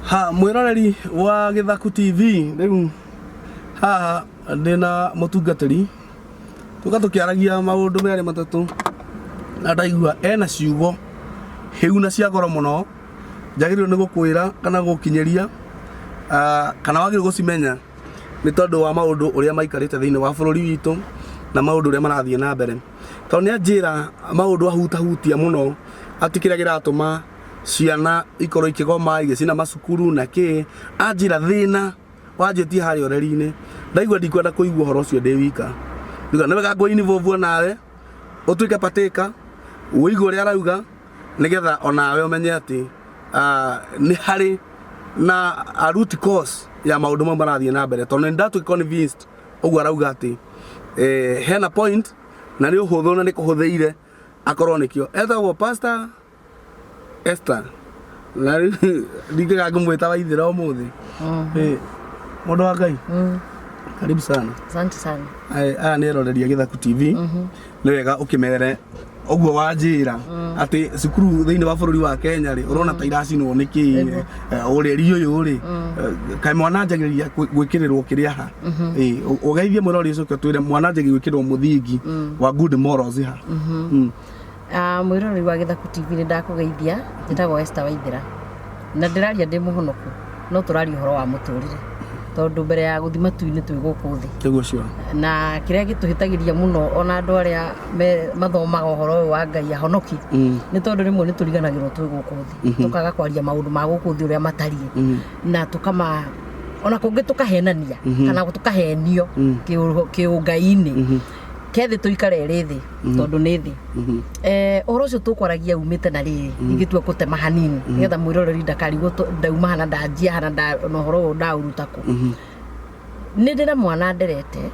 Ha mwiroreri wa Githaku TV, riu haha ndina mutungatiri tuka tukiaragia maundu meri matatu, na ndaigua ena ciugo hiu na cia goro muno njagĩrĩirwo nĩ gũkwĩra kana gũkinyeria, kana wagĩrĩirwo gũcimenya nĩ tondũ wa maũndũ ũrĩa maikarĩte thĩinĩ wa bũrũri witũ na maũndũ ũrĩa marathiĩ na mbere, tondũ nĩ anjĩra maũndũ ahutahutia mũno atĩ kĩrĩa kĩratũma ciana ikorwo ikĩgoma igĩcina macukuru na kĩ. Anjĩra thĩna wanjĩtie harĩa ũreri-inĩ, ndaigua ndikwenda kũigua ũhoro ũcio ndĩ wika. Ndiuga nĩ wega ngũ involve nawe ũtuĩke partaker, ũigue ũrĩa arauga, nĩgetha onawe ũmenye atĩ nĩ harĩ na a root cause ya maũndũ mau marathiĩ na mbere, tondũ nĩ ndatuĩka convinced ũguo arauga atĩ hena point na nĩ ũhũthũ na nĩ kũhũthĩire akorwo nĩkĩo etagwo Pastor Esther, na rĩu ndingĩga ngũmwĩta Waithĩra ũmũthĩ. Mũndũ wa Ngai, karibu sana. Asante sana. Aya nĩ eroreria Gĩthaku TV. Nĩ wega ũkĩmere ũguo wanjĩra atĩ cukuru thĩinĩ wa bũrũri wa Kenya rĩ, ũrona ta iracinwo nĩ kĩ? Ũreri ũyũ rĩ, kaĩ mwana anjagĩrĩria gwĩkĩrĩrwo kĩrĩa ha? Ũgeithie mwĩrori ũcio, twĩre mwana anjagĩrĩria gwĩkĩrĩrwo mũthingi wa good morals ha? Mwĩroreri wa Gĩthaku TV, nĩ ndakũgeithia. Njĩtagwo Esther Waithĩra na ndĩraria ndĩ mũhonoku, no tũraria ũhoro wa mũtũrĩre, tondũ mbere ya gũthiĩ matu-inĩ twĩ gũkũ thĩ. Nĩguo cio. Na kĩrĩa gĩtũhĩtagĩria mũno, ona andũ arĩa mathomaga ũhoro ũyũ wa Ngai, ahonoki, nĩ tondũ rĩmwe nĩ tũriganagĩrwo twĩ gũkũ thĩ, tũkaga kwaria maũndũ ma gũkũ thĩ ũrĩa matariĩ, na tũkama ona kũngĩ tũkahenania kana tũkahenio kĩũngai-inĩ. Ke thĩ tũikare ĩrĩ thĩ, tondũ nĩ thĩ. Ũhoro ũcio tũkwaragia umĩte na rĩrĩ, ingĩtua kũtema hanini nĩgetha mwĩroreri ndakarigwo ndauma hana, ndanjia hana, na ũhoro ũyũ ndaũruta kũ. Nĩ ndĩ na mwana nderete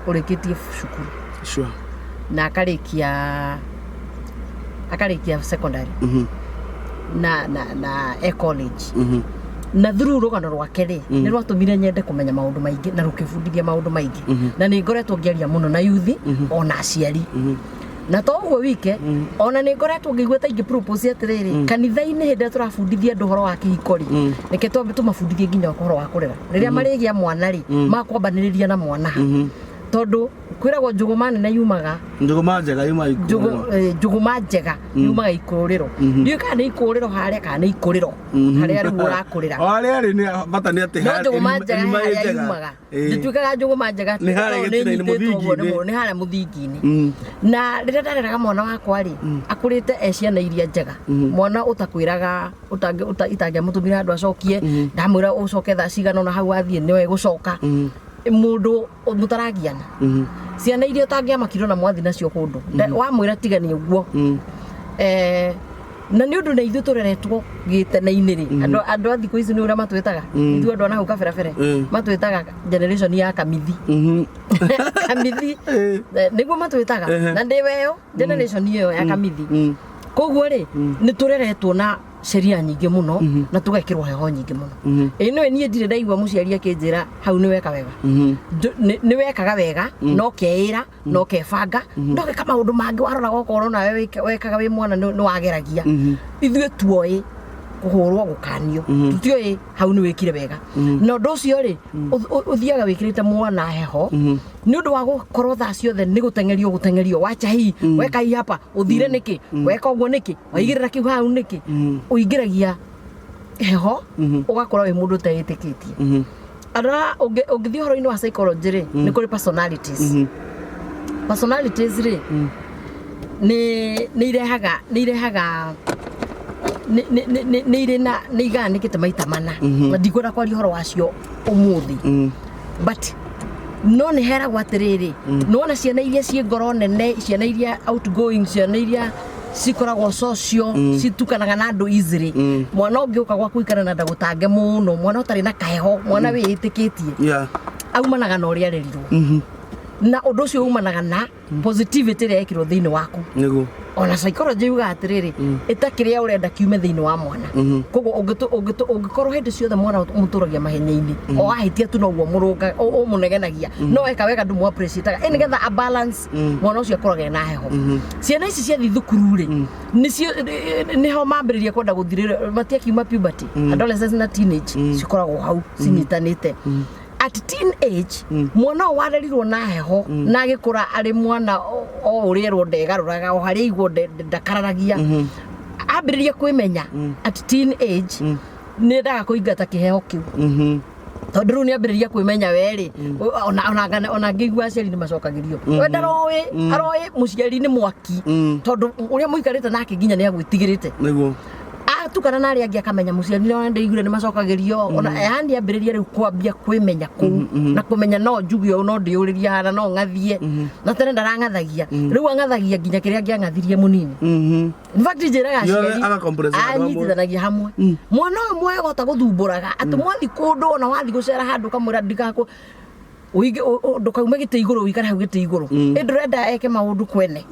ũrĩkĩtie cukuru na akarĩkia secondary na e college, na through rũgano rwake rĩ, nĩ rwatũmire nyende kũmenya maũndũ maingĩ na rũkĩbundithia maũndũ maingĩ, na nĩ ngoretwo ngĩaria mũno na yuthi ona aciari. Na to ũguo wike, ona nĩ ngoretwo ngĩigua ta ingĩ propose atĩrĩrĩ, kanitha-inĩ hĩndĩ ĩrĩa tũrabundithia andũ ũhoro wa kĩhiko rĩ, reke twambe tũmabundithie nginya ũhoro wa kũrera. Rĩrĩa marĩgĩa mwana rĩ, makwambanĩrĩria na mwana ha, tondũ kwĩragwo njũgũma nene yumaga Njũgũma njega yuma ikũrĩro. Njũgũma njega yumaga ikũrĩro. Ndiũĩ kana nĩ ikũrĩro harĩa kana nĩ ikũrĩro harĩa rĩu ũrakũrĩra. O harĩa rĩ, nĩ bata nĩ atĩ No njũgũma njega he irima ĩ harĩa njega. yumaga. Ndĩtuĩkaga njũgũma njega Nĩ harĩa tondũ gĩtina-inĩ, nĩnyitĩtwo ũguo nĩ mũthingi-inĩ. mũndũ, nĩ harĩa mũthingi-inĩ. Na rĩrĩa ndareraga mwana wakwa rĩ, akũrĩte e ciana iria njega, mwana ũtakwĩraga itangĩamũtũmire handũ acokie, ndamwĩra ũcoke thaa cigana ona hau athiĩ nĩwe gũcoka, mũndũ mũtaragiana, ciana iria ũtangĩamakire ona mwathi nacio kũndũ. Wamwĩra tigani ũguo. Na nĩ ũndũ na ithuĩ tũreretwo gĩtene-inĩ rĩ, andũ a thikũ ici nĩ ũrĩa matwĩtaga, ithuĩ andũ a nahau kabere matwĩtaga generation ya kamithi. Kamithi. Nĩguo matwĩtaga. Na ndĩ weyo generation ĩyo ya kamithi. Koguo rĩ, nĩ tũreretwo na sheria nyingĩ mũno na tũgekĩrwo heho nyingĩ mũno. Ĩ nĩwe niĩ ndirĩ ndaigua mũciari akĩnjĩra hau nĩ weka wega. Nĩ wekaga wega, no keĩra no kebanga, no geka maũndũ mangĩ waroraga ũkona nawe wekaga wĩ mwana nĩ wageragia. Ithuĩ tuoĩ kũhũrwo, gũkanio, tũtioĩ hau nĩ wĩkire wega. Na ũndũ ũcio rĩ, ũthiaga wĩkĩrĩte mwana heho nĩ ũndũ wa gũkorwo thaa ciothe nĩ gũteng'erio, gũteng'erio, wacha hii, weka hii hapa, ũthire nĩkĩ, weka ũguo nĩkĩ, waigĩrĩra kĩu hau nĩkĩ. Ũingĩragia heho, ũgakora wĩ mũndũ ũteĩtĩkĩtie. Andũ ũngĩthiĩ ũhoro-inĩ wa psychology rĩ, nĩ kũrĩ personalities. Personalities rĩ, nĩ irehaga nĩ irĩ na nĩ igayanĩkĩte maita mana, na ndikwenda kwaria ũhoro wacio ũmũthĩ, but no nĩ heragwo atĩrĩrĩ, nĩwona ciana iria ciĩ ngoro nene, ciana iria outgoing, ciana iria cikoragwo social, citukanaga na andũ easily, mwana ũngĩũka gwaku ikara na ndagũtange mũno, mwana ũtarĩ na kaheho, mwana wĩĩtĩkĩtie, aumanaga na ũrĩa arerirwo, na ũndũ ũcio umanaga na positivity ĩrĩa yekĩrwo thĩinĩ waku. Nĩguo. Ona psychology yugaga atĩrĩrĩ, ĩta kĩrĩa ũrenda kiume thĩinĩ wa mwana. Koguo ũngĩkorwo hĩndĩ ciothe mwana ũmũtũragia mahenya-inĩ, o ahĩtia tu noguo mũrũnga ũmũnegenagia, no eka wega ndũmũ appreciate-aga, ĩ nĩgetha a balance mwana ũcio akoragwo ena heho. Ciana ici ciathiĩ thukuru rĩ, nĩcio nĩho mambĩrĩria kwenda gũthirĩra, matiakiuma puberty, adolescence na teenage cikoragwo hau cinyitanĩte. At teen age, mwana ũyũ warerirwo na heho na agĩkũra arĩ mwana o ũrĩa erwo ndegarũraga, o harĩa aigwo ndakararagia, ambĩrĩria kwĩmenya at teen age, nĩ endaga kũingata kĩheho kĩu, tondũ rĩu nĩ ambĩrĩria kwĩmenya werĩ, ona ngĩigua aciari nĩ macokagĩrio, we ndaroĩ, aroĩ mũciari nĩ mwaki, tondũ ũrĩa mũikarĩte nake nginya nĩ agwĩtigĩrĩte. Atukana na arĩa angĩ akamenya mũciari nĩ ndaiguire nĩ macokagĩrio, ona yani ambĩrĩria rĩu kwambia kwĩmenya kũu na kũmenya no njuge ũũ, no ndĩyũrĩrie hana, no ng'athie, na tene ndarang'athagia, rĩu ang'athagia nginya kĩrĩa angĩang'athirie mũnini. In fact, njĩraga aciari Agacompress handũ hamwe. Anyitithanagia hamwe. Mwana ũyũ mwega ũtagũthumbũraga atĩ mwathi kũndũ, ona wathi gũcera handũ ũkamwĩra ndikakũ ũige ndũkaume gĩtĩ igũrũ, ũikare hau gĩtĩ igũrũ. Ĩ ndũrenda eke maũndũ kwene.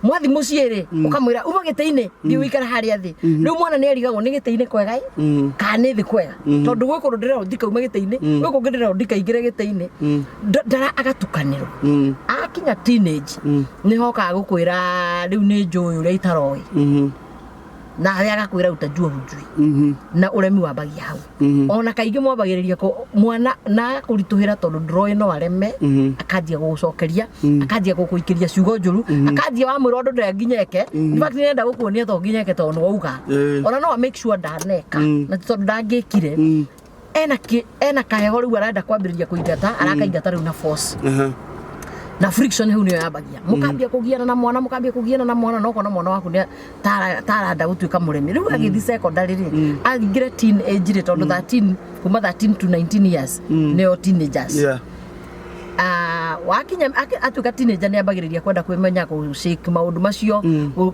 Mwathi mũciĩ rĩ, ũkamwĩra uma gĩtĩ-inĩ, thiĩ ũikare harĩa thĩ. Rĩu mwana nĩ arigagwo nĩ gĩtĩ-inĩ kwega ĩ kana nĩ thĩ kwega, tondũ gwĩ kũndũ ndĩrerwo ndikaume gĩtĩ-inĩ, gwĩ kũngĩ ndĩrerwo ndikaingĩre gĩtĩ-inĩ. Ndara agatukanĩrwo. Akinya teenage, nĩ hokaga gũkwĩra rĩu nĩ njũĩ ũrĩa itaroĩ, nawe agakwĩra utajua hujui, na ũremi wambagia hau. Ona kaingĩ mwambagĩrĩria mwana na agakũritũhĩra tondũ ndũroĩ no areme, akanjia gũgũcokeria, akanjia gũgũikĩria ciugo njũru, akanjia wamwĩra ũndũ ndũrĩa nginya eke. In fact, nĩenda gũkuonia to nginya eke tondũ nĩwauga. Ona no make sure ndaneka, na ti tondũ ndangĩkire. Ena kaheho rĩu arenda kwambĩrĩria kũingata, arakaingata rĩu na force na friction. Hau nĩyo yambagia, mũkambia kũgiana na mwana, mũkambia kũgiana na mwana, no kona mwana waku nĩ taranda gũtuĩka mũremi. Rĩu agĩthiĩ secondary rĩ, aingĩre teen age rĩ, tondũ 13, kuma 13 to 19 years nĩo teenagers. Wakinya atuĩka teenager, nĩ ambagĩrĩria kwenda kwĩmenya, kũ shake maũndũ macio,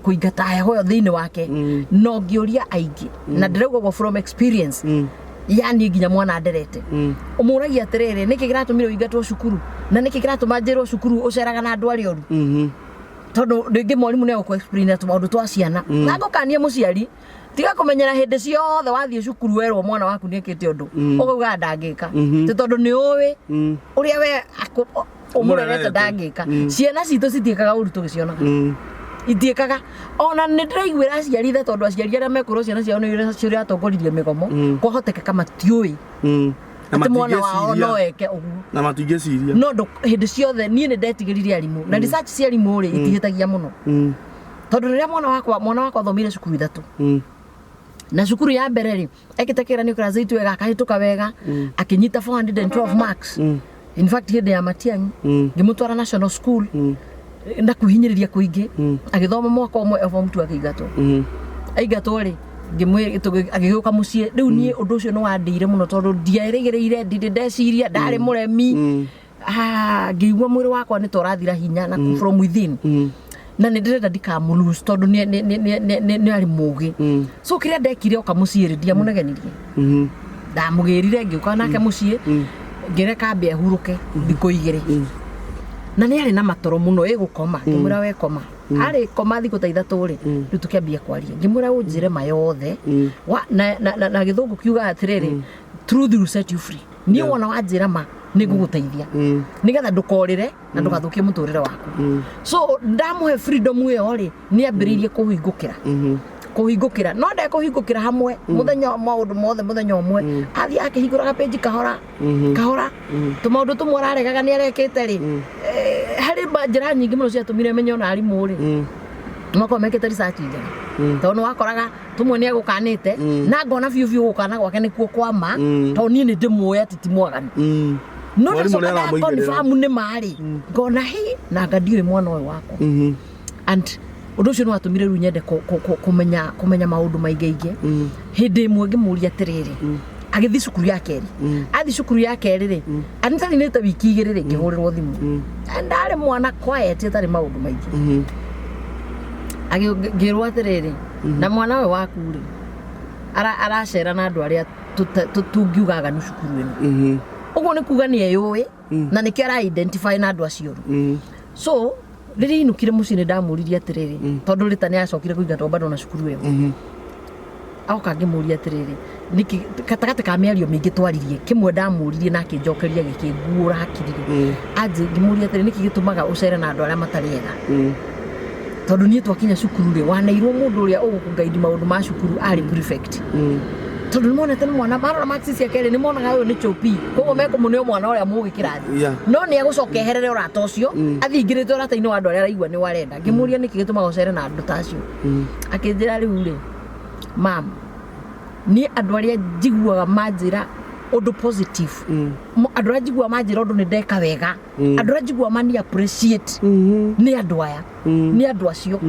kũingata heho ĩyo thĩinĩ wake. No ngĩũria aingĩ, na ndĩrauga ũguo from experience, yani nginya mwana nderete, ũmũragia atĩrĩrĩ, nĩkĩ kĩratũmire ũingatwo cukuru, na nĩkĩ kĩratũma njĩrwo cukuru ũceraga na andũ arĩa oru? Tondũ rĩngĩ mwarimũ nĩ egũkũ explain tũmaũndũ twa ciana. Na ngũkanie mũciari, tiga kũmenyera hĩndĩ ciothe wathiĩ cukuru werwo mwana waku nĩ ekĩte ũndũ, ũkauga ndangĩka, ti tondũ nĩ ũĩ ũrĩa we ũmũrerete. Ũmũrerete. Ndangĩka. Ciana citũ citiĩkaga ũru tũgĩcionaga, itiĩkaga. Ona nĩ ndĩraiguĩra aciari tha, tondũ aciari arĩa mekwĩrwo ciana ciao nĩ ciratongoririe mĩgomo, kwahotekeka matiũĩ Na atĩ mwana wao matingĩciria. No eke ũguo. Na matingĩciria. No hĩndĩ ciothe niĩ nĩ ndetigĩrire arimũ, na research cia arimũ rĩ, itihĩtagia mũno, tondũ rĩrĩa mwana wakwa athomire cukuru ithatũ, na cukuru ya mbere rĩ, ekĩte kĩgeranio class 8 wega, akahĩtũka wega, akĩnyita 412 marks. In fact, hĩndĩ ya Matiang'i, ngĩmũtwara national school na kwĩhinyĩrĩria kũingĩ, agĩthoma mwaka ũmwe, e form 2 akĩingatwo. Aingatwo rĩ, agĩgĩũka mũciĩ. Rĩu niĩ ũndũ ũcio nĩ wandĩire mũno, tondũ ndierĩgĩrĩire, ndirĩ ndeciria ndarĩ mũremi. Ngĩigua mwĩrĩ wakwa nĩ ta ũrathira hinya na from within, na nĩ ndĩrenda ndikamũ tondũ nĩ arĩ mũgĩ. So kĩrĩa ndekire oka mũciĩ rĩ, ndiamũnegenirie. Ndamũgĩrire, ngĩũka nake mũciĩ, ngĩreka ambe ahurũke thikũ 2, na nĩ arĩ na matoro mũno ĩgũkoma. Ngĩmwĩra we koma. Arĩ koma thikũ ta 3 rĩ, rĩu tũkĩambia kwaria, ngĩmwĩra ũnjĩre ma yothe. Na gĩthũngũ kiugaga atĩrĩrĩ, "Truth will set you free." Niĩ wona wanjĩra ma, nĩ ngũgũteithia nĩgetha ndũkorĩre na ndũgathũkie mũtũrĩre waku. So ndamũhe freedom ĩyo rĩ, nĩ ambĩrĩirie kũhingũkĩra, kũhingũkĩra, no ndekũhingũkĩra hamwe mũthenya maũndũ mothe mũthenya ũmwe. Athiĩ akĩhingũraga page kahora kahora, tũmaũndũ tũmwe araregaga nĩ arekĩte rĩ. Harĩ njĩra nyingĩ mũno ciatũmire menye ona arimũ rĩ, makorwo mekĩte research njega, tondũ nĩ wakoraga tũmwe nĩ agũkanĩte, na ngona biũ biũ gũkana gwake nĩkuo kwa ma, tondũ niĩ nĩ ndĩmũĩ atĩ ti mwaganu. No Mwarimũ ndacoka nĩ aramũigĩrĩra. ndaconfirm nĩ marĩ, ngona hi na anga ndiũĩ mwana ũyũ wakwa. And ũndũ ũcio nĩ watũmire rĩu nyende kũmenya maũndũ maingĩ aingĩ. Hĩndĩ ĩmwe ngĩmũria atĩrĩrĩ, agĩthiĩ cukuru ya kerĩ, athiĩ cukuru ya kerĩ rĩ, anitarinĩte wiki 2 rĩ, ngĩhũrĩrwo thimũ. Ndarĩ mwana quiet, ĩtarĩ maũndũ maingĩ. Ngĩrwo atĩrĩrĩ, na mwana ũyũ waku rĩ, aracera na andũ arĩa tungiuga aganu cukuru ĩno. Ũguo nĩ kuga nĩ eyũĩ, na nĩkĩo ara identify na andũ acio. So Rĩrĩa ainũkire mũciĩ nĩ ndamũririe atĩrĩrĩ, tondũ rĩta nĩ acokire kũingatwo bado na cukuru ĩyo. Aoka ngĩmũria atĩrĩrĩ, nĩkĩ gatagatĩ ka mĩario mĩingĩ twaririe, kĩmwe ndamũririe na akĩnjokeria gĩkĩnguũra hakiri rĩ, anjĩ ngĩmũria atĩrĩ, nĩkĩ gĩtũmaga ũcere na andũ arĩa matarĩ ega? Tondũ niĩ twakinya cukuru rĩ, waneirwo mũndũ ũrĩa ũgũkũgaidi maũndũ ma cukuru arĩ prefect. Tondũ nĩ monete nĩ mwana, marora marks ciake rĩ, nĩ monaga ũyũ nĩ chopi, koguo mekũmũne o mwana ũrĩa mũgĩ kĩrathi. No nĩ egũcoka eherere ũrata ũcio, athiĩ aingĩrĩte ũrata-inĩ wa andũ arĩa araigua nĩ arenda. Ngĩmũria nĩkĩ gĩtũmaga ũcere na andũ ta acio? Akĩnjĩra rĩu rĩ, mam, niĩ andũ arĩa njiguaga manjĩra ũndũ positive, andũ arĩa njiguaga manjĩra ũndũ nĩ ndeka wega, andũ arĩa njiguaga mani appreciate nĩ andũ aya, nĩ andũ acio.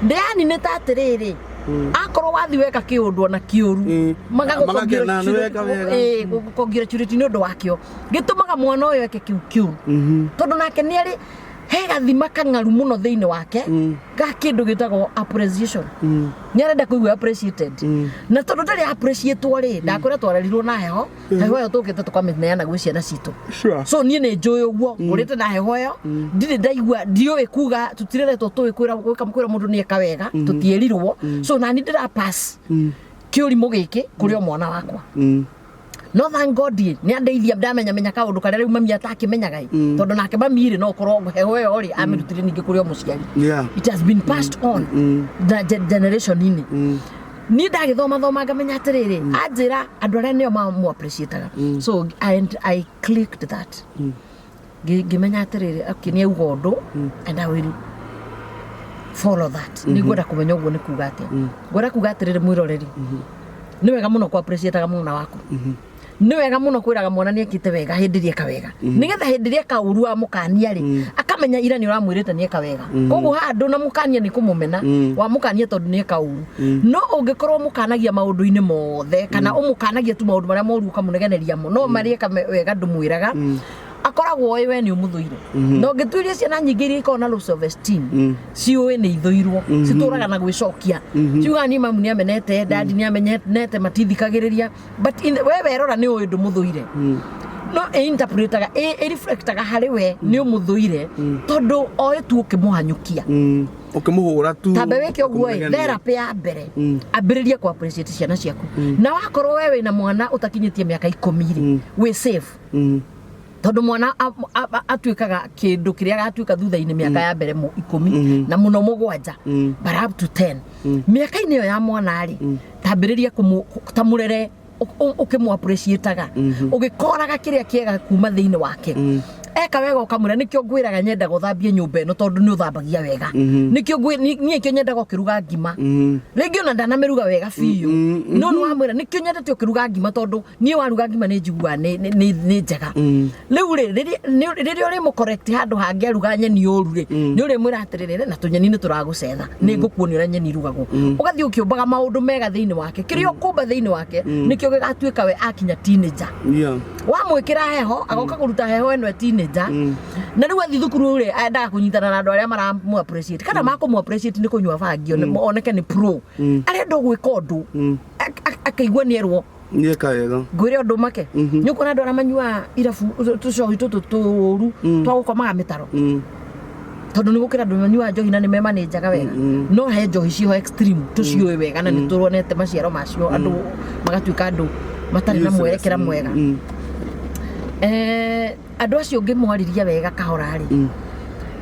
Ndĩani nĩ ta atĩrĩrĩ, akorwo wathi weka kĩũndũ ona kĩũru, Magakena nĩ weka wega. Magagũ-congratulate nĩ ũndũ wakĩo, gĩtũmaga mwana ũyũ eke kĩu kĩũru, tondũ nake nĩ arĩ he gathima kang'aru mũno thĩinĩ wake ga kĩndũ gĩtagwo appreciation. Nĩ arenda kũigua appreciated, na tondũ ndarĩ appreciatwo rĩ, ndakwĩra twarerirwo na heho, heho ĩyo tũkĩte tũkamĩneana gwĩ ciana citũ. So niĩ nĩ njũĩ ũguo ngũrĩte na heho ĩyo, ndirĩ ndaigua, ndiũĩ kuga, tũtireretwo tũĩ kwĩra gwĩka kwĩra mũndũ nĩ eka wega, tũtiĩrirwo. So nani ndĩra pass kĩũrimũ gĩkĩ kũrĩ o mwana wakwa. No thank God ĩ, nĩ andeithia ndamenya menya kaũndũ karĩa rĩu mami atakĩmenyaga ĩ, tondũ nake mami rĩ, no ũkorwo heho ĩyo rĩ amĩrutire ningĩ kũrĩ o mũciari. It has been passed on na generation-inĩ. Niĩ ndagĩthoma thoma ngamenya atĩrĩrĩ, anjĩra andũ arĩa nĩo mamũ appreciate-aga. So and I clicked that. Ngĩmenya atĩrĩrĩ, okay, nĩ auga ũndũ and I will follow that. Nĩ ngwenda kũmenya ũguo nĩ kuga atĩa. Ngwenda kuga atĩrĩrĩ, mwĩroreri, nĩ wega mũno kũ appreciate-aga mwana waku. Nĩ wega mũno kwĩraga mwana nĩ ekĩte wega hĩndĩ ĩrĩa eka wega, nĩgetha hĩndĩ ĩrĩa eka ũru wamũkania rĩ, akamenya ira nĩ ũramwĩrĩte nĩ eka wega. Koguo haha ndũnamũkania nĩ kũmũmena, wamũkania tondũ nĩ eka ũru. No ũngĩkorwo mũkanagia maũndũ-inĩ mothe, kana ũmũkanagia tu maũndũ marĩa moru, ũkamũnegeneria mo, no marĩa eka wega ndũmwĩraga, akoragwo oĩ we nĩ ũmũthũire. Na ũngĩtuĩria ciana nyingĩ iria ikoragwo na low self esteem, ciũĩ nĩ ithũirwo, citũraga na gwĩcokia, ciugaga niĩ mamu nĩ amenete, dadi nĩ amenete, matithikagĩrĩria. But in the, we werora nĩ ũĩ ndũmũthũire, no ĩ-interpretaga, ĩ-reflectaga harĩ we nĩ ũmũthũire, tondũ oĩ tu ũkĩmũhanyũkia. Ũkĩmũhũra tu. Tambe wĩke ũguo ĩ. Ũkĩmũnegenia. Therapy ya mbere, ambĩrĩria kũ appreciate ciana ciaku. Na wakorwo we wĩna mwana ũtakinyĩtie mĩaka 10 rĩ, wĩ safe, tondũ mwana atuĩkaga kĩndũ kĩrĩa agatuĩka thutha-inĩ mĩaka ya mbere 10 na mũno 7, but up to 10. Mĩaka-inĩ ĩyo ya mwana rĩ, tambĩrĩria tamũrere ũkĩmũ appreciate-aga, ũgĩkoraga kĩrĩa kĩega kuma thĩinĩ wake. Eka wega ũkamwĩra, nĩkĩo ngwĩraga nyendaga ũthambie nyũmba ĩno tondũ nĩ ũthambagia wega, nĩkĩo niĩ kĩo nyendaga ũkĩruga ngima, rĩngĩ ona ndanamĩruga wega biũ, no nĩ wamwĩra nĩkĩo nyendete ũkĩruga ngima, tondũ niĩ waruga ngima nĩ njiguaga nĩ njega. Rĩu rĩ, rĩrĩa ũrĩmũ correct handũ hangĩ aruga nyeni ũru rĩ, nĩ ũrĩmwĩra atĩrĩrĩ, na tũnyeni nĩ tũragũcetha, nĩ ngũkuonia ũrĩa nyeni irugagwo. Ũgathiĩ ũkĩũmbaga maũndũ mega thĩinĩ wake. Kĩrĩa ũkũmba thĩinĩ wake nĩkĩo gĩgatuĩka we akinya teenager. Wamwĩkĩra heho, agoka kũruta heho ĩno e teenager, na rĩu athiĩ thukuru rĩ, endaga kũnyitana na andũ arĩa maramũ appreciate kana makũmũ appreciate nĩ kũnyua bangi, oneke nĩ pro, arenda gwĩka ũndũ akaigua nĩ erwo Nĩeka wega. Ngwĩre ũndũ make, nĩ ũkuona andũ arĩa manyuaga irabu tũcohi tũtũ tũũru twa gũkomaga mĩtaro, tondũ nĩ gũkĩra andũ manyuaga njohi na nĩ memanĩnjaga wega, no he njohi ciho extreme tũciũĩ wega na nĩ tũronete maciaro macio, andũ magatuĩka andũ matarĩ na Useless. mwerekera mwega. Andũ acio ũngĩmwarĩria wega kahora rĩ,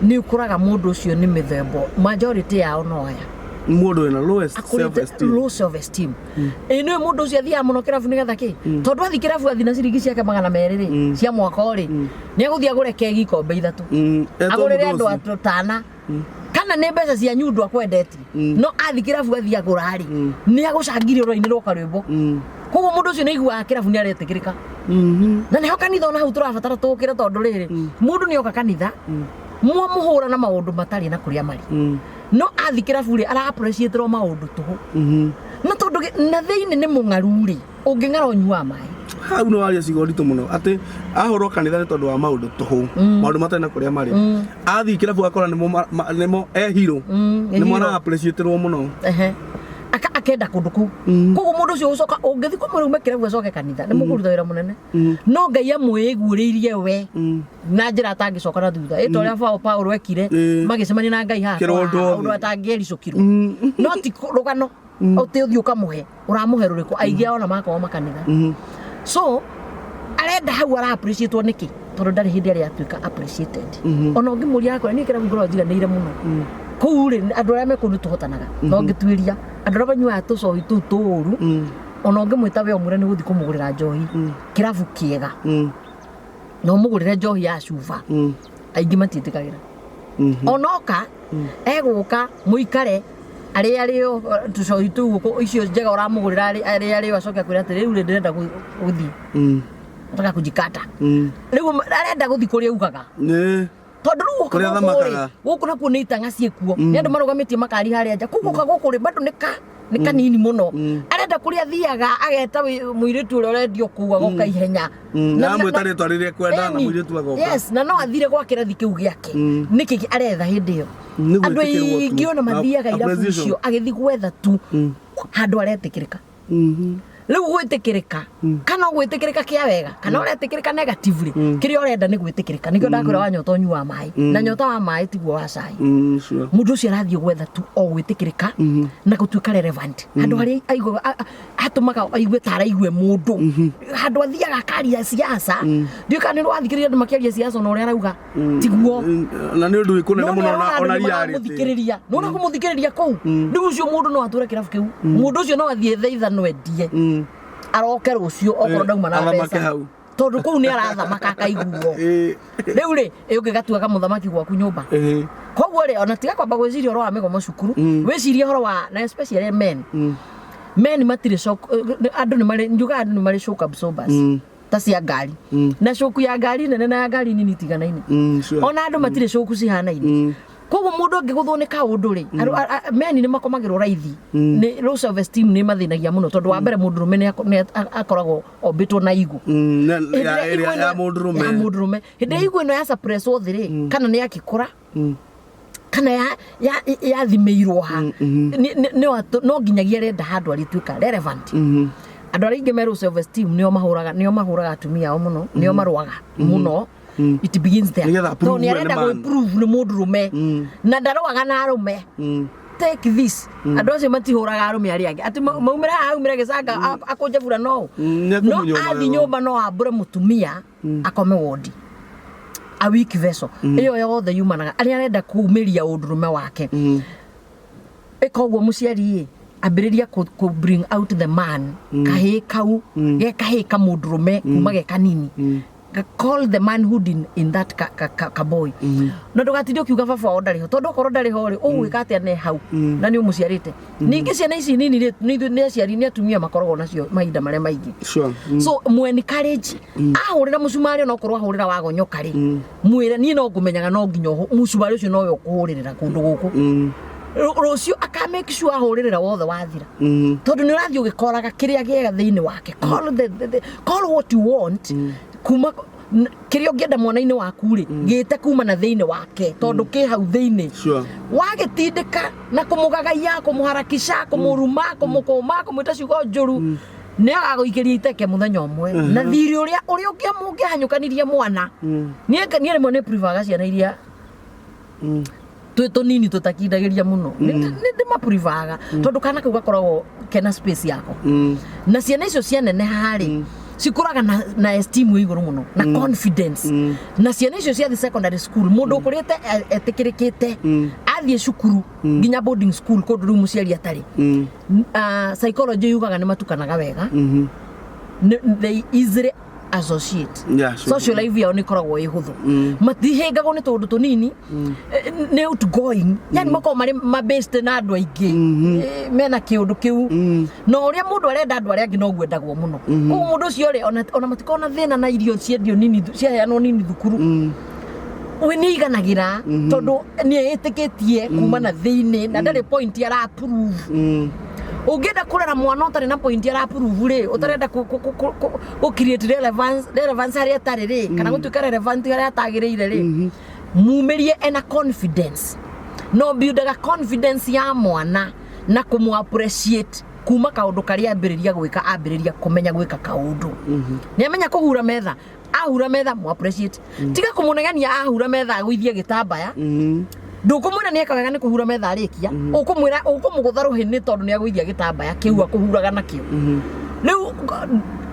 nĩ ũkoraga mũndũ ũcio nĩ mĩthemba majority yao no aya. Mũndũ wĩna lowest self Akũrĩte esteem. low self esteem. Ĩ nĩ mũndũ ũcio athiaga mũno kĩrabu nĩgetha kĩ? Tondũ athiĩ kĩrabu athiĩ na ciringi ciake 200 rĩ, cia mwaka rĩ, nĩ agũthiĩ agũre kegi ikombe 3, Etwo agũrĩre mũndũ andũ ũcio. atana kana nĩ mbeca cia nyundu akwendetie, no athiĩ kĩrabu athiĩ agũra rĩ, nĩ agũcangire ũrainĩrwo karwĩmbo. Koguo mũndũ ũcio nĩ aiguaga kĩrabu nĩ aretĩkĩrĩka. Na nĩho kanitha ona hau tũrabatara tũkĩre, tondũ rĩrĩ, mũndũ nĩ oka kanitha mwamũhũra na maũndũ matarĩ na kũrĩa marĩ, no athiĩ kĩrabu rĩ, ara appreciate maũndũ tũhũ, na tondũ na thĩinĩ nĩ mũng'aru rĩ, ũngĩng'ara ũnyuaga maĩ. Hau nĩ waria ciugo nditũ mũno, atĩ ahũrwo kanitha nĩ tondũ wa maũndũ tũhũ, maũndũ matarĩ na kũrĩa marĩ, athiĩ kĩrabu akora nĩmo nĩmo e hero, nĩ nĩmo hero. ara appreciate-rwo mũno. Ehe. Akenda kũndũ kũu. Koguo mũndũ ũcio ũcoka ũngĩthiĩ kũmwĩra ume kĩrabu acoke kanitha, nĩ mũkũruta wĩra mũnene. No Ngai amwĩguũrĩirie we na njĩra atangĩcoka na thutha, ĩ ta ũrĩa Paulo ekire magĩcemania na Ngai haha Kĩrondo kwa haha, thĩ. ũndũ atangĩericũkirwo. No ti rũgano ũtĩ ũthiĩ ũkamũhe, ũramũhe rũrĩkũ? Aingĩ ao ona makorwo makanitha. So arenda hau ara appreciate nĩkĩ? Tondũ ndarĩ hĩndĩ arĩ atuĩka appreciated. Ona ũngĩmũria akwĩra niĩ kĩrabu ngoragwo njiganĩire mũno kũu rĩ, andũ arĩa me kũu nĩ tũhotanaga. Na ũngĩtuĩria andũ arĩa manyuaga tũcohi tũu tũũru, ona ũngĩmwĩta we ũmwĩre nĩ gũthiĩ kũmũgũrĩra njohi kĩrabu kĩega na ũmũgũrĩre njohi ya cuba, aingĩ matiĩtĩkagĩra. Onoka egũka mũikare arĩa arĩo tũcohi tũu icio njega ũramũgũrĩra, arĩa arĩo, acoke akwĩra atĩ rĩu rĩ ndĩrenda gũthiĩ, nataka kujikata. Rĩu arenda gũthiĩ kũrĩa ugaga, tondũ rĩu gũka Kũrĩa gũkũ rĩ, thamakaga. Gũkũ nakuo nĩ itang'a ciĩkuo, nĩ andũ marũgamĩtie makari harĩa nja. Kũu gũka gũkũ rĩ, bado nĩ kanini mũno. Arenda kũrĩa athiaga ageta mũirĩtu ũrĩa ũrendio kũu, agoka ihenya. Na amwĩta rĩtwa rĩrĩa ekwenda na Ĩni. mũirĩtu agoka. Yes, na no athire gwa kĩrathi kĩu gĩake. Nĩkĩ aretha hĩndĩ ĩyo? Nĩ Andũ gwĩtĩkĩrwo tu. aingĩ ona Na mathiaga irabu appreciation. icio agĩthiĩ gwetha tu handũ aretĩkĩrĩka. Rĩu gwĩtĩkĩrĩka, kana ũgwĩtĩkĩrĩka kĩa wega kana ũretĩkĩrĩka negatively, kĩrĩa ũrenda nĩ gwĩtĩkĩrĩka. Nĩkĩo ndakwĩra wanyota ũnyua maĩ, na nyota wa maĩ tiguo wa cai. Mũndũ ũcio arathiĩ gwetha tu o gwĩtĩkĩrĩka na gũtuĩka relevant handũ harĩa aiguaga atũmaga aigue ta araigue mũndũ, handũ athiaga akaria siasa. Ndiũĩ kana nĩ ũrathikĩrĩria andũ makĩaria siasa, ona ũrĩa arauga tiguo. Na nĩ ũndũ wĩ kũnene No mũno nĩ ona arona ona andũ nĩ reality. maramũthikĩrĩria, nona kũmũthikĩrĩria kũu rĩu ũcio mũndũ no atũre kĩrabu kĩu, mũndũ ũcio no athiĩ thaa 5 endie, aroke rũciũ okorwo ndauma na Athamake mbeca hau. Tondũ kũu nĩ arathamaka akaiguo. Rĩu rĩ, ĩ ũngĩgatuaga mũthamaki gwaku nyũmba? Koguo rĩ, ona tiga kwamba gwĩciria ũhoro wa mĩgomo cukuru, wĩcirie ũhoro wa, na especially men, men matirĩ shock. Andũ nĩ marĩ, njugaga andũ nĩ marĩ shock absorbers ta cia ngari, na shock ya ngari nene na ya ngari nini itiganaine. Ona andũ matirĩ shock cihanaine. Koguo mũndũ angĩgũthwo nĩ kaũndũ rĩ, men nĩ makomagĩrwo raithi nĩ low self esteem, nĩ mathĩnagia mũno, tondũ wa mbere mũndũrũme nĩ akoragwo ombĩtwo na ego. Hĩndĩ ĩrĩa ego ĩrĩa ĩno- ya mũndũrũme. Ya mũndũrũme. Hĩndĩ ĩrĩa ego ĩno ya suppresswo thĩ rĩ, kana nĩ yakĩkũra, kana yathimĩirwo ha, no nginyagia arenda handũ arĩtuĩka relevant. Andũ arĩa aingĩ me low self esteem nĩo mahũraga atumia ao mũno, nĩo marũaga mũno. It begins there. Nĩgetha Tondũ prove nĩ we nĩ arenda man. gwĩ-prove nĩ mũndũrũme na ndarũaga na arũme. Take this, andũ acio matihũraga arũme arĩa angĩ atĩ maumĩre haha, aumĩre gĩcanga, akũnje bura no Nĩ no ekũmunywo athiĩ magego. Nyũmba no ambũre mũtumia akome wondi a weak vessel. Ĩyo yothe yumanaga arĩa arenda kumĩria ũndũrũme wake. Ĩka ũguo mũciari ĩ, ambĩrĩria kũ bring out the man, kahĩĩ kau ge kahĩĩ kamũndũrũme kuma ge kanini. Call the manhood in that ka boy, na ndũgatinde ũkiuga baba wao ndarĩ ho, tondũ okorwo ndarĩ ho rĩ, ũgwĩka atĩa ne hau na nĩ ũmũciarĩte? Ningĩ ciana ici nini rĩ, nĩ ithuĩ- nĩ aciari, nĩ atumia makoragwo nacio mahinda marĩa maingĩ. So mu encourage ahũrĩra mũcumarĩ, ona okorwo ahũrĩra wagonyoka rĩ, mwĩre niĩ no ngũmenyaga no nginya mũcumarĩ ũcio nowe ũkũhũrĩrĩra kũndũ gũkũ. Rũciũ aka make sure ahũrĩrĩra wothe wathira, tondũ nĩ ũrathiĩ ũgĩkoraga kĩrĩa gĩega thĩinĩ wake. Call the call what you want kuma kĩrĩa ũngĩenda mwana-inĩ waku rĩ, gĩte kuma na thĩinĩ wake, tondũ kĩ hau thĩinĩ. Wagĩtindĩka na kũmũgagaia, kũmũharakisha, kũmũruma, kũmũkũma, kũmwĩta ciugo njũru, nĩ agagũikĩria iteke mũthenya ũmwe na thirĩ ũrĩa ũngĩahanyũkanirie mwana. Niĩ rĩmwe nĩ preferga ciana iria twĩ tũnini tũtakindagĩria mũno. Nĩ ndĩmapreferga tondũ kana kau gakoragwo kena space yako. Na ciana icio cianeneha rĩ, cikũraga na esteem ĩ igũrũ mũno na confidence. Na ciana icio ciathiĩ secondary school, mũndũ ũkũrĩte etĩkĩrĩkĩte athiĩ cukuru, nginya boarding school kũndũ rĩu mũciari atarĩ, psychology yugaga nĩ matukanaga wega. They easily associate. Social life yao nĩ ĩkoragwo ĩ hũthũ, matihĩngagwo nĩ tũũndũ tũnini. Nĩ outgoing, yani makoragwo marĩ mabased na andũ aingĩ. Mena kĩũndũ kĩu na ũrĩa mũndũ arenda andũ arĩa angĩ noguo endagwo mũno. Koguo mũndũ ũcio rĩ, ona matikoragwo na thĩna na irio ciendio nini, ciaheanwo nini thukuru, we nĩ aiganagĩra tondũ nĩ ĩtĩkĩtie kuma na thĩinĩ na ndarĩ point ara prove. Ũngĩenda kũrera mwana ũtarĩ na point ara prove rĩ, ũtarenda kũ create relevance harĩa atarĩ rĩ, kana gũtuĩka relevant harĩa atagĩrĩire rĩ, mumĩrie ena confidence. No buildaga confidence ya mwana. Na kũmũ appreciate kuma kaũndũ karĩa ambĩrĩria gwĩka, ambĩrĩria kũmenya gwĩka kaũndũ. Nĩ amenya kũhura metha, ahura metha, mu appreciate. Tiga kũmũnegenia ahura metha agũithie gĩtambaya. Ndũkũmwĩra nĩ eka wega nĩ kũhura metha arĩkia, ũkũmwĩra ũkũmũgũtha rũhĩ nĩ tondũ nĩ agũithia gĩtambaya kĩu akũhuraga nakĩo. Rĩu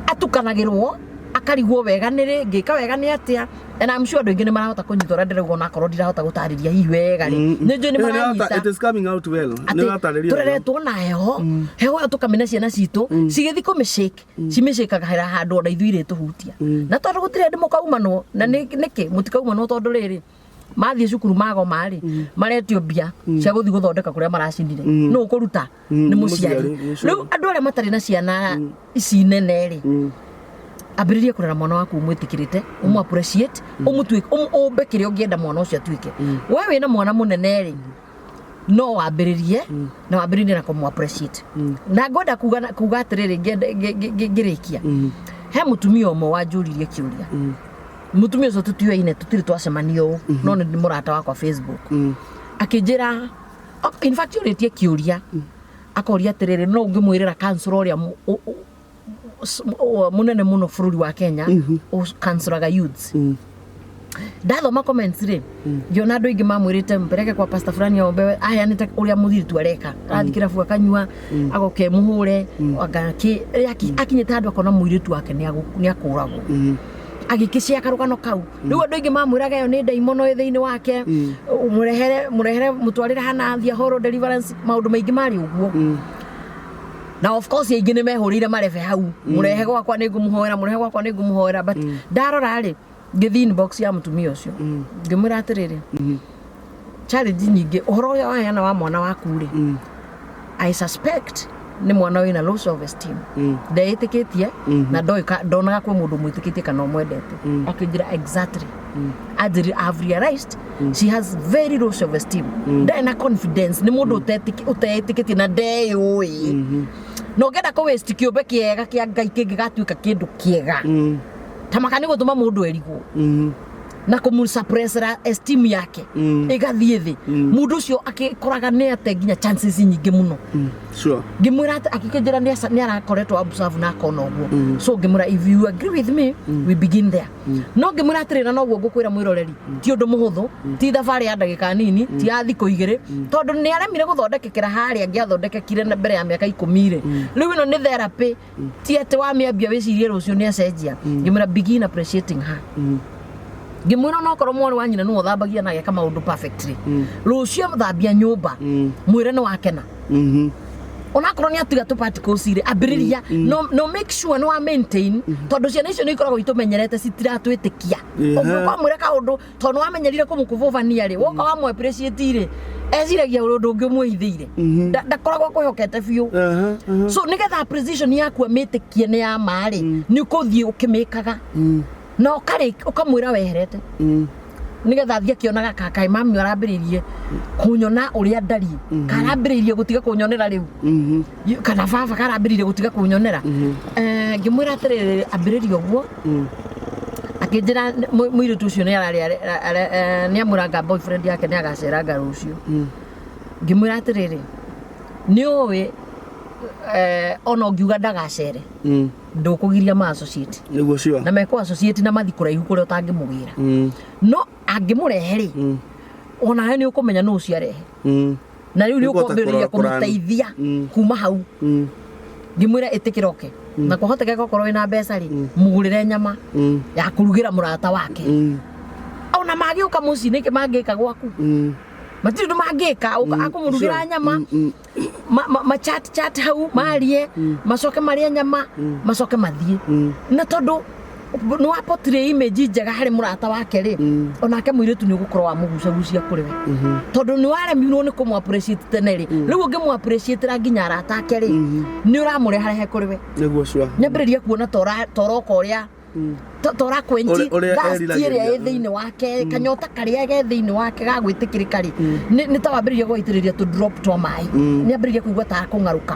atukanagĩrwo akarigwo wega nĩ rĩ, ngĩka wega nĩ atĩa. And I'm sure andũ aingĩ nĩ marahota kũnyita ũrĩa ndĩrauga, onakorwo ndirahota gũtarĩria hihi wega rĩ, nĩ njũĩ nĩ maranyita. It is coming out well. Nĩ Atĩ ũratarĩria wega. tũreretwo na heho. Heho ĩyo tũkamena ciana citũ cigĩthiĩ kũmĩshake, cimĩshakagĩra handũ ona ithuĩ irĩtũhutia. Na tondũ gũtirĩ hĩndĩ mũkaumanwo na nĩkĩ mũtikaumanwo, tondũ rĩrĩ mathiĩ cukuru magoma rĩ, maretio mbia cia gũthiĩ gũthondeka kũrĩa maracinire. Nũ ũkũruta? Nĩ mũciari. Mũciari, sure. Rĩu andũ arĩa matarĩ na ciana ici nene rĩ, ambĩrĩria kũrera mwana waku ũmwĩtĩkĩrĩte, ũmũ appreciate, ũmũtuĩke, ũmbe kĩrĩa ũngĩenda mwana ũcio atuĩke. We wĩna mwana mũnene rĩ, no wambĩrĩrie na wambĩrĩrie na kũmũ appreciate. Na ngwenda kuga atĩrĩrĩ, ngĩrĩkia, he mũtumia ũmwe wanjũririe kĩũria. Mũtumia ũcio tũtiũaine, tũtirĩ twacemania ũũ, no nĩ mũrata wakwa Facebook. Akĩnjĩra, in fact ũrĩtie kĩũria, akoria atĩrĩrĩ, no ũngĩmwĩrĩra councillor ũrĩa mũnene mũno bũrũri wa Kenya ũkansũraga youths. Ndathoma comments rĩ, ngĩona andũ aingĩ mamwĩrĩte mpeleke kwa pastor fulani aombewe. Aheanĩte ũrĩa mũthiritu areka, arathiĩ kĩrabu akanyua, agoka emũhũre, anga kĩ akinyĩte handũ akona mũirĩtu wake nĩ akũragwo, agĩkĩcia karũgano kau. Rĩu andũ aingĩ mamwĩraga ĩyo nĩ ndaimono ĩ thĩinĩ wake, mũrehere mũrehere mũtwarĩre hana athiĩ ahorwo deliverance, maũndũ maingĩ marĩ ũguo. Na of course aingĩ nĩ mehũrĩire marebe hau, mũrehe gwakwa nĩ ngũmũhoera, mũrehe gwakwa nĩ ngũmũhoera. But ndarora rĩ, ngĩthiĩ inbox ya mũtumia ũcio, ngĩmwĩra atĩrĩrĩ, challenge nyingĩ ũhoro ũrĩa waheana wa mwana waku rĩ, I suspect nĩ mwana wĩna low self esteem, ndeĩtĩkĩtie na ndonaga kwĩ mũndũ mwĩtĩkĩtie kana ũmwendete. Akĩnjĩra exactly, anjĩrire, "I've realized she has very low self esteem, ndarĩ na confidence, nĩ mũndũ ũteĩtĩkĩtie na ndeyũĩ." Na ũngĩenda kũ waste kĩũmbe kĩega kĩa Ngai kĩngĩgatuĩka kĩndũ kĩega, ta maka nĩ gũtũma mũndũ erigwo na kũmũsuppressera esteem yake ĩgathiĩ thĩ, mũndũ ũcio akĩkoraga nĩ ate nginya chances nyingĩ mũno. Ngĩmwĩra atĩ akĩkĩnjĩra nĩ arakoretwo observe na akona ũguo. So ngĩmwĩra, "If you agree with me, we begin there." No ngĩmwĩra atĩrĩ, na noguo ngũkwĩra mwĩroreri, ti ũndũ mũhũthũ, ti thabarĩ ya ndagĩka nini, ti ya thikũ 2, tondũ nĩ aremire gũthondekekera harĩa angĩathondekekire na mbere ya mĩaka 10 rĩ. Rĩu ĩno nĩ therapy, ti atĩ wamĩambia wĩcirie rũciũ nĩ acenjia. Ngĩmwĩra, "Begin appreciating her." Ngĩmwĩra onokorwo mwarĩ wa nyina nĩwe ũthambagia na ageka maũndũ perfectly, rũciũ thambia nyũmba, mwĩre nĩ wakena, onakorwo nĩ atiga tũ particles rĩ, ambĩrĩria. No make sure nĩ wa maintain, tondũ ciana icio nĩ ikoragwo itũmenyerete, citiratwĩtĩkia. Ũngĩũka mwĩre kaũndũ, tondũ nĩ wamenyerire kũmũkũbũbania rĩ, woka wamũ appreciate rĩ, eciragia ũrĩ ũndũ ũngĩ ũmwĩhithĩire. Ndakoragwo akwĩhokete biũ. Aha, aha. So nĩgetha appreciation yaku amĩtĩkie nĩ ya ma rĩ, nĩ ũkũthiĩ ũkĩmĩkaga na ũkarĩ ũkamwĩra weherete, nĩgetha athiĩ akĩonaga kakaĩ mami arambĩrĩirie kũnyona ũrĩa ndariĩ, karambĩrĩirie gũtiga kũnyonera rĩu, kana baba karambĩrĩirie gũtiga kũnyonera. Ngĩmwĩra atĩrĩrĩ, ambĩrĩria ũguo. Akĩnjĩra mũirĩtu ũcio nĩ ararĩ nĩ amwĩranga boyfriend yake nĩ agaceranga rũciũ. Ngĩmwĩra atĩrĩrĩ, nĩ ũĩ ona ũngiuga ndagacere, ndũkũgiria ma associate Nĩguo, sure. na mekũ associate na mathi kũraihu kũrĩa ũtangĩmũgĩra. No angĩmũrehe rĩ, onawe nĩ ũkũmenya nũ ũcio arehe, na rĩu nĩ Nĩũkũhota ũkwambĩrĩria kũrora kũrani. kũmũteithia kuma hau. Ngĩmwĩra ĩtĩkĩra oke, na kwahotekeka okorwo wĩna mbeca rĩ, mũgũrĩre nyama ya kũrugĩra mũrata wake. Ona mangĩũka mũciĩ nĩkĩ mangĩka gwaku? Matirĩ ũndũ mangĩka. Akũmũrugĩra nyama, ma chat chat hau, marie, macoke marĩe nyama, macoke mathiĩ. Na tondũ nĩ wa portray image njega harĩ mũrata wake rĩ, onake mũirĩtu nĩ ũgũkorwo wamũgucagucia kũrĩ we, tondũ nĩ waremirwo nĩ kũmũ appreciate tene rĩ. Rĩu ũngĩmũ appreciate nginya arata ake rĩ, nĩ ũramũreharehe kũrĩ we. Nĩguo, sure. Nyambĩrĩria kuona toroka ũrĩa tora kwenchi Ũrĩa thirst ĩrĩa eriragĩria. ĩ thĩinĩ wake, kanyota karĩa ge thĩinĩ wake ga gwĩtĩkĩrĩka rĩ, nĩ ta wambĩrĩria gũgaitĩrĩria tũ drop twa maĩ, nĩ ambĩrĩria kũigua ta akũng'arũka.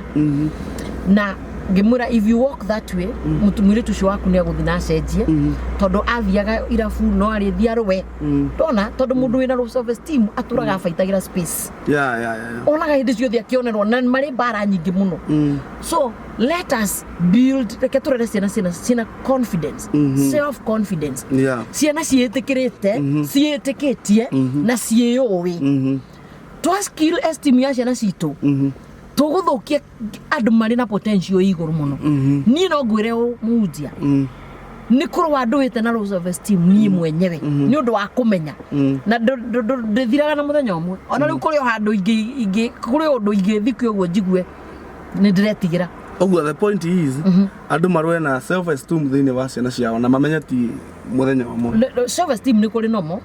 Na Ngĩmwĩra, if you walk that way, mũirĩtu ũcio waku nĩ agũthiĩ na acenjie, tondũ athiaga irabu no arĩthiĩ arũe. Ndona tondũ mũndũ wĩna low self esteem atũraga abaitagĩra space. Onaga hĩndĩ ciothe akĩonerwo na marĩ mbara nyingĩ mũno. So let us build, reke tũrere ciana ciĩna confidence, self confidence, ciana ciĩtĩkĩrĩte, ciĩtĩkĩtie na ciĩyũĩ. Twa skill esteem ya ciana citũ, tũgũthũkia andũ marĩ na potential ĩ igũrũ mũno. Niĩ no ngwĩre ũũ, mũhunjia, nĩ kũrũa ndũĩte na low self esteem niĩ mwenyewe, nĩ ũndũ wa kũmenya na ndĩthiraga na mũthenya ũmwe. Ona rĩu kũrĩ o handũ ingĩ kũrĩ ũndũ ingĩthikio ũguo njigue nĩ ndĩretigĩra. Ũguo the point is, andũ marũe na self esteem thĩinĩ wa ciana ciao na mamenye ti mũthenya ũmwe. Self esteem nĩ kũrĩ nomo,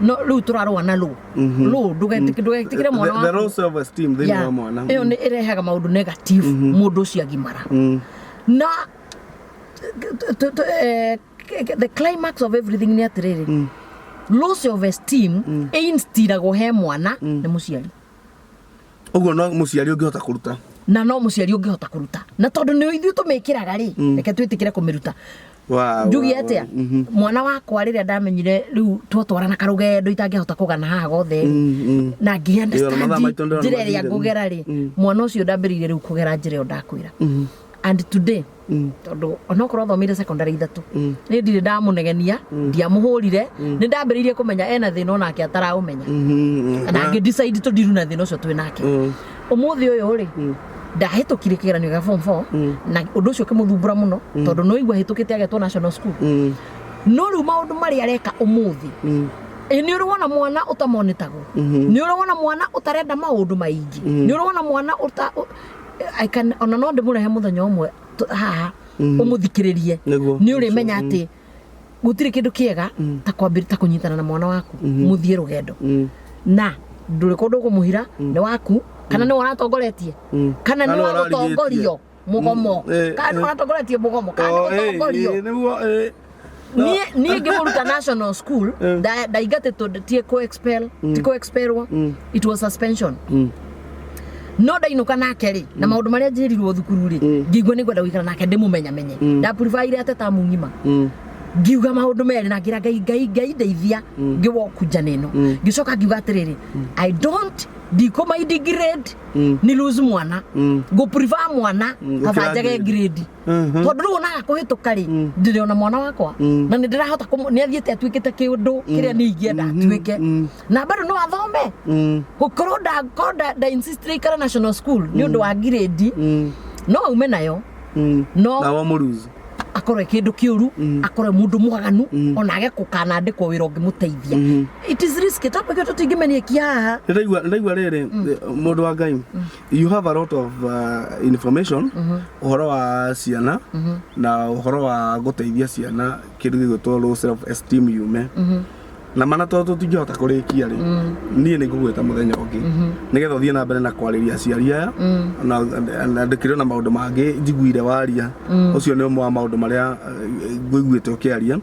no rĩu tũrarũa na low low ndũgetĩkĩre mwana The waku low self esteem thĩinĩ wa mwana. Ĩyo nĩ ĩrehaga maũndũ negative mũndũ ũcio agimara. Na the climax of everything nĩ atĩrĩrĩ, low self esteem ĩinstiragwo he mwana nĩ mũciari. Ũguo no mũciari ũngĩhota kũruta. Na no mũciari ũngĩhota kũruta, na tondũ nĩ ithuĩ tũmĩkĩraga rĩ, reke twĩtĩkĩre kũmĩruta. Njuge atĩa? Mwana wakwa, rĩrĩa ndamenyire rĩu twatwarana karũgendo itangĩhota kũgana haha gothe rĩ, na ngĩ Ĩyo, na mathaa understand maitũ ndĩrona njĩra ĩrĩa mathire. ngũgera rĩ, mwana ũcio ndambĩrĩirie rĩu kũgera njĩra ĩyo ndakwĩra. And today, tondũ onokorwo athomeire secondary ithatũ, nĩ ndirĩ ndamũnegenia, ndiamũhũrire. Nĩ ndambĩrĩirie kũmenya ena thĩna onake ataraũmenya, na ngĩ decide tũndiru na thĩna ũcio twĩ nake. Ũmũthĩ ũyũ rĩ, ndahĩtũkire kĩgeranio gĩa form 4, na ũndũ ũcio ũkĩmũthumbũra mũno, tondũ no igua hĩtũkĩte agetwo national school. No rĩu maũndũ marĩa areka ũmũthĩ, ĩ nĩ ũrĩ wona mwana ũtamonĩtagwo, nĩ ũrĩ wona mwana ũtarenda maũndũ maingĩ, nĩ ũrĩ wona mwana ũta I can, ona no ndĩmũrehe mũthenya ũmwe haha ũmũthikĩrĩrie. Nĩ ũrĩmenya atĩ gũtirĩ kĩndũ kĩega ta kwambĩrĩria ta kũnyitana na mwana waku mũthiĩ rũgendo, na ndũrĩ kũndũ ũkũmũhira, nĩ waku kana nĩ ũratongoretie kana nĩ Kana wa ũrarigĩtie. gũtongorio mũgomo, kana nĩ ũratongoretie mũgomo kana nĩ Oh, gũtongorio. Nĩguo. Niĩ ngĩmũruta national school, ndaingatĩtwo, ti kũ expel, ti kũ expelwo, it was suspension. No ndainũka nake rĩ, na maũndũ marĩa njĩrirwo thukuru rĩ, ngĩigua nĩ ngwenda gũikara nake ndĩmũmenyamenye. Ndapreferire ateta ng'ima, ngiuga maũndũ merĩ na ngĩra Ngai, Ngai, Ngai ndeithia ngĩwoku njana ĩno. Ngĩcoka ngiuga atĩrĩrĩ, I don't ndikũmaindi grade ni lose mwana, ngũ prefer mwana kaba gũkĩra njage grade. Grade, tondũ rĩu onaga kũhĩtũka rĩ, ndĩrĩ ona mwana wakwa na nĩ ndĩrahota nĩ athiĩte atuĩkĩte kĩũndũ kĩrĩa nĩ ingĩenda atuĩke, na bado no athome. Gũkorwo ndakorwo nda insist ikara national school nĩ ũndũ wa grade, no aume nayo, no Na wa mũruzi. Akorwo e kĩndũ kĩũru, akorwo e mũndũ mwaganu, ona age kũkanandĩkwo wĩra ũngĩmũteithia. It is risky, topic ĩyo tũtingĩmeniĩkia haha. Nĩndaigua rĩrĩ, mũndũ wa Ngai, you have a lot of information ũhoro wa ciana na ũhoro wa gũteithia ciana kĩndũ gĩgwĩtwo low self esteem yume na mana. Tondũ tũtingĩhota kũrĩkia rĩ, niĩ nĩ ngũgwĩta mũthenya ũngĩ nĩgetha ũthiĩ na mbere na kwarĩria aciari aya, na ndĩkĩrĩ na maũndũ mangĩ njiguire waria. Ũcio nĩ ũmwe wa maũndũ marĩa ngũiguĩte ũkĩaria,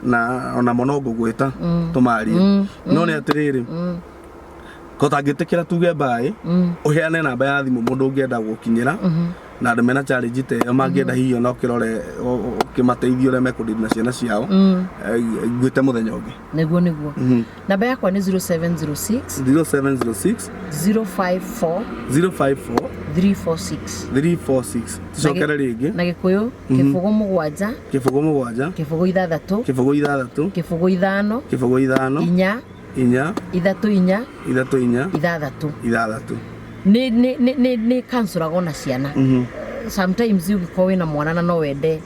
na onamo no ngũgwĩta tũmarie. No nĩ atĩrĩrĩ, ko tangĩtĩkĩra tuge mbaĩ, ũheane namba ya thimũ mũndũ ũngĩenda gũkinyĩra na andũ mena challenge ta ĩyo mangĩenda hihi ona ũkĩrore ũkĩmateithia ũrĩa mekũdeal na ciana ciao. Ngwĩte mũthenya ũngĩ. Nĩguo. Namba yakwa nĩ 0706 0706 054 054 346. 346. Tucokere rĩngĩ. Na Gĩkũyũ, 0 7, 0 7, 0 6, 0 6, 0 5, 0 5, 4, 4, 3 4, 3 4, 6. 6. Nĩ kancoragwo na ciana. Sometimes ũngĩkorwo wĩna mwana na no wende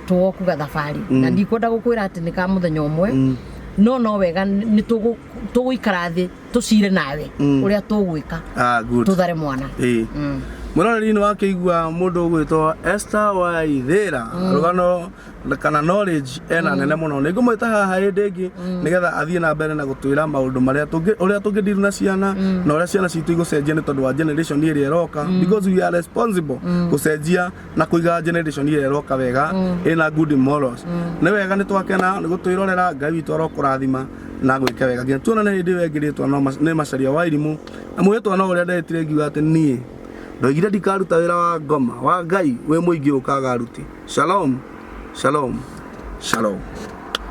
tũwoku gathabarĩ, na ndikwenda gũkwĩra atĩ nĩ ka mũthenya ũmwe, no wega nĩ tũgũikara thĩ tũcire nawe ũrĩa tũgwĩka Ah, good. tũthare mwana. Ĩĩ, mwĩroreri, nĩ wakĩigua mũndũ ũgwĩtwo Esther Waithĩra, rũgano kana knowledge ena nene mũno. Nĩ ngũmwĩta haha hĩndĩ ĩngĩ nĩgetha athiĩ na mbere na gũtwĩra maũndũ marĩa ũrĩa tũngĩdeal na ciana na ũrĩa ciana citũ igũcenjia nĩ tondũ wa generation ĩrĩa ĩroka, because we are responsible gũcenjia na kũiga generation ĩrĩa ĩroka wega ĩna good morals. Nĩ wega, nĩ twakena nĩ gũtwĩrorera. Ngai witũ arokũrathima na gwĩka wega nginya tuonane hĩndĩ ĩyo ĩngĩ. Rĩtwa no nĩ Macaria wa Irimũ, na mwĩtwa no ũrĩa ndetire ngiuga atĩ niĩ Ndoigire ndikaruta wĩra wa ngoma wa Ngai wĩ mũingĩ ũkaga aruti. Shalom, shalom, shalom.